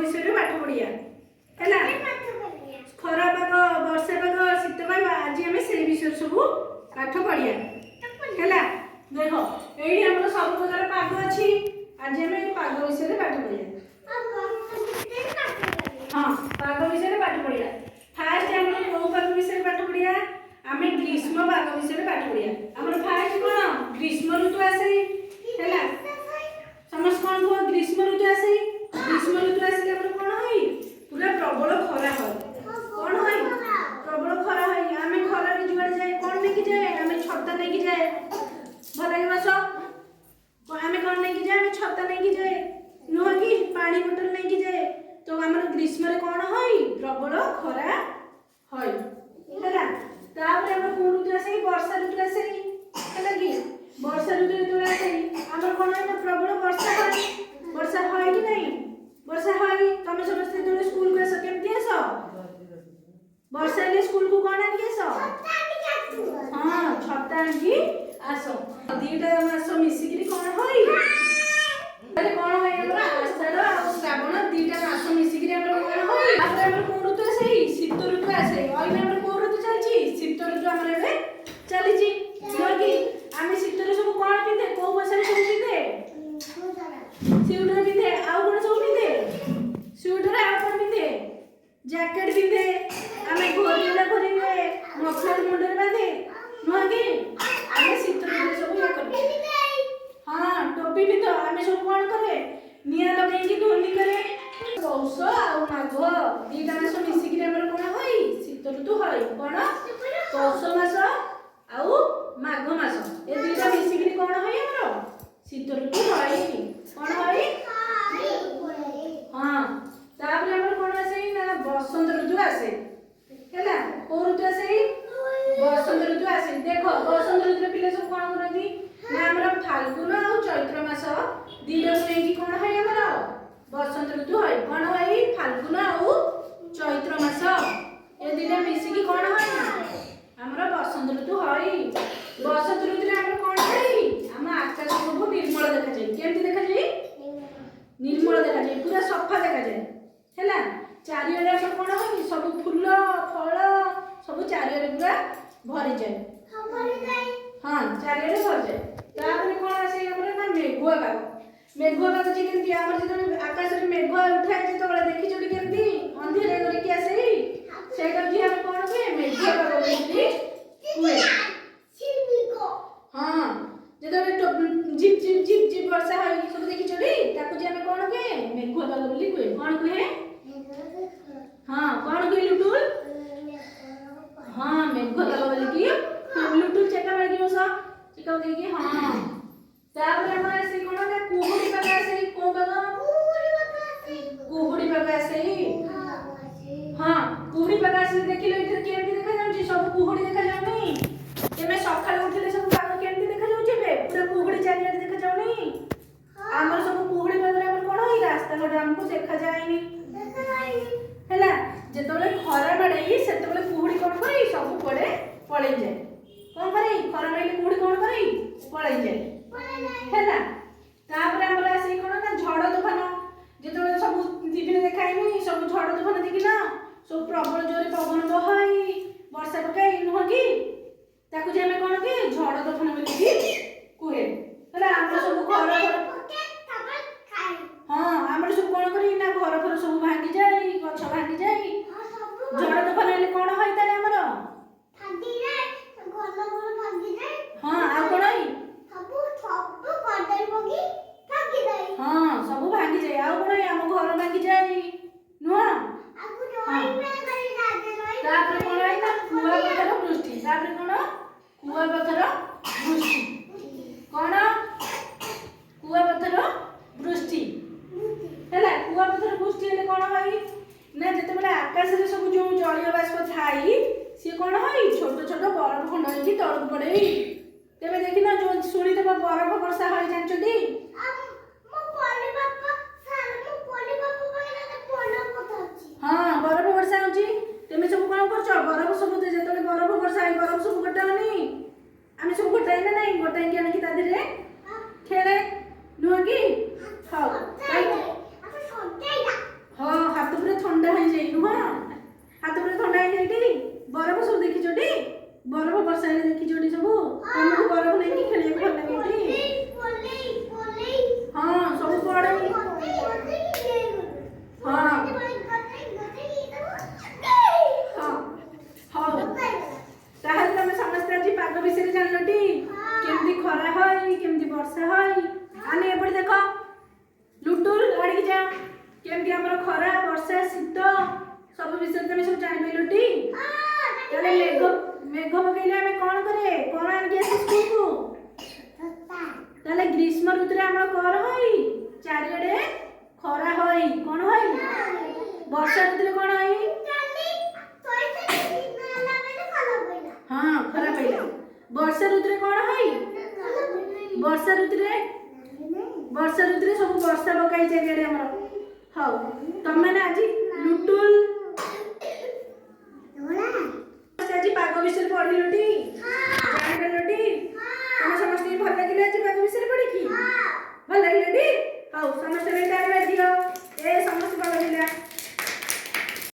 ବିଷୟରେ ପାଠ ପଢିବା। ହେଲା, ଖରା ପାଗ, ବର୍ଷା ପାଗ, ଶୀତ ପାଗ, ଆଜି ଆମେ ସେଇ ବିଷୟରେ ସବୁ ପାଠ ପଢିବା। ହେଲା, ଦେଖ, ଏଇଠି ଆମର ସବୁ ପ୍ରକାର ପାଗ ଅଛି। ଆଜି ଆମେ ଏଇ ପାଗ ବିଷୟରେ ପାଠ ପଢିବା। ହଁ, ପାଗ ବିଷୟରେ ପାଠ ପଢିବା। ଫାଷ୍ଟ ଆମର କୋଉ ପାଗ ବିଷୟରେ ପାଠ ପଢିବା? ଆମେ ଗ୍ରୀଷ୍ମ ପାଗ ବିଷୟରେ ପାଠ ପଢିବା। ଆମର ଫାଷ୍ଟ କ'ଣ? ଗ୍ରୀଷ୍ମ ଋତୁ ଆସେ। ହେଲା, ସମସ୍ତେ କ'ଣ କୁହ? ଗ୍ରୀଷ୍ମ ଋତୁ ଆସେ। ଗ୍ରୀଷ୍ମ ଋତୁ ଆସିଲେ ଆମର କ'ଣ ହୁଏ? ପୁରା ପ୍ରବଳ ଖରା ହୁଏ। କ'ଣ ହୁଏ? ପ୍ରବଳ ଖରା ହୁଏ। ଆମେ ଖରାରେ ଯୁଆଡ଼େ ଯାଏ, କ'ଣ ନେଇକି ଯାଏ? ଆମେ ଛତା ନେଇକି ଯାଏ। ଭଲ ଲାଗେ ବସ। ଆମେ କ'ଣ ନେଇକି ଯାଏ? ଆମେ ଛତା ନେଇକି ଯାଏ, ନୁହଁ କି? ପାଣି ବୋଟଲ ନେଇକି ଯାଏ। ତ ଆମର ଗ୍ରୀଷ୍ମରେ କ'ଣ ହୁଏ? ପ୍ରବଳ ଖରା ହୁଏ। ହେଲା, ତାପରେ ଆମର କୋଉ ଋତୁ ଆସେ? ବର୍ଷା ଋତୁ ଆସେ। ହେଲା କି? ବର୍ଷା ଋତୁ ଯେତେବେଳେ ଆସେ, ଆମର କ'ଣ ହୁଏ ନା ପ୍ରବଳ ବର୍ଷା ହୁଏ। ବର୍ଷା ହୁଏ କି ନାହିଁ? ବର୍ଷା ହୁଏ। ତମେ ସମସ୍ତେ ଯେତେବେଳେ ସ୍କୁଲକୁ ଆସ, କେମିତି ଆସ? ବର୍ଷା ହେଲେ ସ୍କୁଲକୁ କ'ଣ ଆଣିକି ଆସ? ହଁ, ଛତା ଆଣିକି ଆସ। ଦିଟା ମାସ ମିଶିକିରି କ'ଣ ହୁଏ? ତାହେଲେ କ'ଣ ହୁଏ? ଆମର ଆଷାଢ଼ ଆଉ ଶ୍ରାବଣ ଦିଟା ମାସ ମିଶିକିରି ଆମର କ'ଣ ହୁଏ? ତାପରେ ଆମର କୋଉ ଋତୁ ଆସେ? ଶୀତ ଋତୁ ଆସେ। ଅଇନା ଆମର କୋଉ ଋତୁ ଚାଲିଛି? ଶୀତ ଋତୁ ଆମର ଏବେ ଚାଲିଛି, ନୁହଁ କି? ଆମେ ଶୀତରେ ସବୁ କ'ଣ ପିନ୍ଧେ? କୋଉ ପୋଷାକ ସବୁ ପିନ୍ଧେ? ସୁଇଟର ପିନ୍ଧେ। ଆଉ କ'ଣ ସବୁ ପିନ୍ଧେ? ସୁଇଟର, ଆଉ କ'ଣ ପିନ୍ଧେ? ଜ୍ୟାକେଟ ପିନ୍ଧେ। ଆମେ ଘୋରିଲା ଘୋରି ହୁଏ, ମଫଲର ମୁଣ୍ଡରେ ବାନ୍ଧେ, ନୁହଁ କି? ଆମେ ଶୀତ ଋତୁରେ ସବୁ ଇଏ କରୁ। ହଁ, ଟୋପି ପିନ୍ଧ। ଆମେ ସବୁ କ'ଣ କରେ? ନିଆଁ ଲଗେଇକି ଧୂନି କରେ। ପୌଷ ଆଉ ମାଘ ଦିଟା ମାସ ମିଶିକିରି ଆମର କ'ଣ ହୁଏ? ଶୀତ ଋତୁ ହୁଏ। କ'ଣ? ପୌଷ ମାସ ଆଉ ମାଘ ମାସ, ଏ ଦିଟା ମିଶିକିରି କ'ଣ ହୁଏ? ଆମର ଶୀତ ଋତୁ ହୁଏ। କ'ଣ ହୁଏ? ହଁ, ତାପରେ ଆମର କ'ଣ ଆସେ ନା ବସନ୍ତ ଋତୁ ଆସେ। ହେଲା, କୋଉ ଋତୁ ଆସେ? ବସନ୍ତ ଋତୁ ଆସେ। ଦେଖ, ବସନ୍ତ ଋତୁରେ ପିଲା ସବୁ କ'ଣ କରନ୍ତି ନା ଆମର ଫାଲ୍ଗୁନ ଆଉ ଚୈତ୍ର ମାସ ଦିଟାକୁ ନେଇକି କ'ଣ ହୁଏ? ଆମର ବସନ୍ତ ଋତୁ ହୁଏ। କ'ଣ ହୁଏ? ଫାଲ୍ଗୁନ ଆଉ ଚୈତ୍ର ମାସ, ଏ ଦିଟା ମିଶିକି କ'ଣ ହୁଏ? ଆମର ବସନ୍ତ ଋତୁ ହୁଏ। ବସନ୍ତ ଋତୁରେ ଆମର କ'ଣ ହୁଏ? ଆମ ଆକାଶ ସବୁ ନିର୍ମଳ ଦେଖାଯାଏ। କେମିତି ଦେଖାଯାଏ? ନିର୍ମଳ ଦେଖାଯାଏ, ପୁରା ସଫା ଦେଖାଯାଏ। ହେଲା, ଚାରିଆଡ଼େ ସବୁ କ'ଣ ହୁଏ? ସବୁ ଫୁଲ ଫଳ ସବୁ ଚାରିଆଡ଼େ ପୁରା ଭରିଯାଏ। ହଁ, ଚାରିଆଡ଼େ ଭରିଯାଏ। ତାପରେ କ'ଣ ଆସେ ଆମର ନା ମେଘୁଆ ପାଗ। ମେଘୁଆ ପାଗ ଯେ କେମିତି? ଆମର ଯେତେବେଳେ ଆକାଶରେ ମେଘୁଆ ଉଠାଏ, ଯେତେବେଳେ ଦେଖିଛ କି କେମିତି ଅନ୍ଧିରା କରିକି ଆସେ, ସେଇଟା ହଉଛି ଆମେ କ'ଣ କୁହେ? ମେଘୁଆ ପାଗ ବୋଲି କୁହେ। ହଁ, ଯେତେବେଳେ ଝିପ୍ ଝିପ୍ ଝିପ୍ ଝିପ୍ ବର୍ଷା ହୁଏ ସବୁ ଦେଖିଛ ଟି? ତାକୁ ଯେ ଆମେ କ'ଣ କୁହେ? ମେଘୁଆ ପାଗ ବୋଲି କୁହେ। କ'ଣ କୁହେ? ହଁ, କ'ଣ କୁହେ ଲୁଟୁଲ? ହଁ, ମେଘୁଆ ପାଗ ବୋଲିକି। ଲୁଟୁଲ, ଚେକା ମାରିକି ବସ, ଚେକା ଦେଇକି। ହଁ, ତାପରେ ଆମର ଆସେ କ'ଣ ନା କୁହୁଡ଼ି ପାଗ ଆସେ। କୋଉ ପାଗ? କୁହୁଡ଼ି ପାଗ ଆସେ। ହଁ, କୁହୁଡ଼ି ପାଗ ଆସିଲେ ଦେଖିଲେ ଏଠି କେମିତି ଦେଖାଯାଉଛି? ସବୁ କୁହୁଡ଼ି ଦେଖାଯାଉନି? ଏବେ ସକାଳୁ ଉଠିଲେ ସବୁ ପାଗ କେମିତି ଦେଖାଯାଉଛି? ଏବେ ପୁରା କୁହୁଡ଼ି ଚାରିଆଡ଼େ ଦେଖାଯାଉନି? ଆମର ସବୁ କୁହୁଡ଼ି ପାଗରେ ଆମର କ'ଣ ହୁଏ? ରାସ୍ତାଘାଟ ଆମକୁ ଦେଖାଯାଏନି। ହେଲା, ଯେତେବେଳେ ଖରା ମାଡ଼େଇ, ସେତେବେଳେ କୁହୁଡ଼ି କ'ଣ କରେ? ସବୁ କୁଆଡ଼େ ପଳେଇ ଯାଏ। କ'ଣ କରେ? ଖରା ମାଇଲେ କୁହୁଡ଼ି କ'ଣ କରେ? ପଳେଇ ଯାଏ। ହେଲା, ତାପରେ ଆମର ଆସେ କ'ଣ ନା ଝଡ଼ ତୁଫାନ। ଯେତେବେଳେ ସବୁ ଟିଭିରେ ଦେଖାଏନି ସବୁ ଝଡ଼ ତୁଫାନ, ଦେଖିଲ? ସବୁ ପ୍ରବଳ ଜୋରେ ପବନ ବହାଇ, ବର୍ଷା ପକାଇ, ନୁହଁ କି? ତାକୁ ଯେ ଆମେ କ'ଣ କି ଝଡ଼ ତୁଫାନ ବୋଲିକି କୁହେ। ହେଲା, ଆମର ସବୁ ଘର ଘର, ହଁ, ଆମର ସବୁ କ'ଣ କରି ନା ଘର ଫର ସବୁ ଭାଙ୍ଗି ଯାଏ, ଗଛ ଭାଙ୍ଗି ଯାଏ। ଝଡ଼ ତୁଫାନ ହେଲେ କ'ଣ ହୁଏ ତାହେଲେ ଆମର? ହଁ, ଆଉ କ'ଣ ହୁଏ? ହଁ, ସବୁ ଭାଙ୍ଗିଯାଏ। ଆଉ କ'ଣ ହୁଏ? ଆମ ଘର ଭାଙ୍ଗିଯାଏ, ନୁହଁ? ତାପରେ କ'ଣ ହୁଏ ନା କୁଆପଥର ବୃଷ୍ଟି। ତାପରେ କ'ଣ? କୁଆପଥର ବୃଷ୍ଟି। କ'ଣ? କୁଆପଥର ବୃଷ୍ଟି। ହେଲା, କୁଆପଥର ବୃଷ୍ଟି ହେଲେ କ'ଣ ହୁଏ ନା ଯେତେବେଳେ ଆକାଶରେ ସବୁ ଯୋଉ ଜଳୀୟ ବାଷ୍ପ ଥାଇ, ସିଏ କ'ଣ ହୁଏ? ଛୋଟ ଛୋଟ ବରଫ ଖଣ୍ଡ ହେଇକି ତଳକୁ ପଡ଼େ। ତେବେ ଦେଖିନ, ଯୋଉ ଶୁଣିଥିବ, ବରଫ ବର୍ଷା ହୋଇ ଜାଣିଛନ୍ତି? ହଁ, ବରଫ ବର୍ଷା ହଉଛି। ତୁମେ ସବୁ କ'ଣ କରୁଛ? ବରଫ ସବୁ ଯେତେବେଳେ ବରଫ ବର୍ଷା ହୁଏ, ବରଫ ସବୁ ଗୋଟାଅନି? ଆମେ ସବୁ ଗୋଟାଏ ନା ନାଇଁ? ଗୋଟାଇକି ଆଣିକି ତା ଦେହରେ ଖେଳେ, ନୁହଁ କି? ହଉ। ହଁ, ଋତୁରେ ଆମର କଣ ହଇ? ଚାରିଆଡ଼େ ଖରା ହଇ। କଣ ହଇ? ବର୍ଷା ଋତୁରେ କଣ ହଇ? ହଁ, ଖରା ପଇଲା। ବର୍ଷା ଋତୁରେ କଣ ହଇ? ବର୍ଷା ଋତୁରେ, ବର୍ଷା ଋତୁରେ ସବୁ ବର୍ଷା ପକାଇ ଚାରିଆଡ଼େ ଆମର। ହଉ, ତମେ ନା ଆଜି ଲୁଟୁଲ ଆଜି ପାଗ ବିଷୟରେ ପଢିଲଟି, ଜାଣିଗଲଟି। ତମେ ସମସ୍ତଙ୍କୁ ଭଲ ଲାଗିଲା ଆଜି ପାଗ ବିଷୟରେ ପଢିକି? ଭଲ ଲାଗିଲାଟି? ହଉ, ସମସ୍ତେ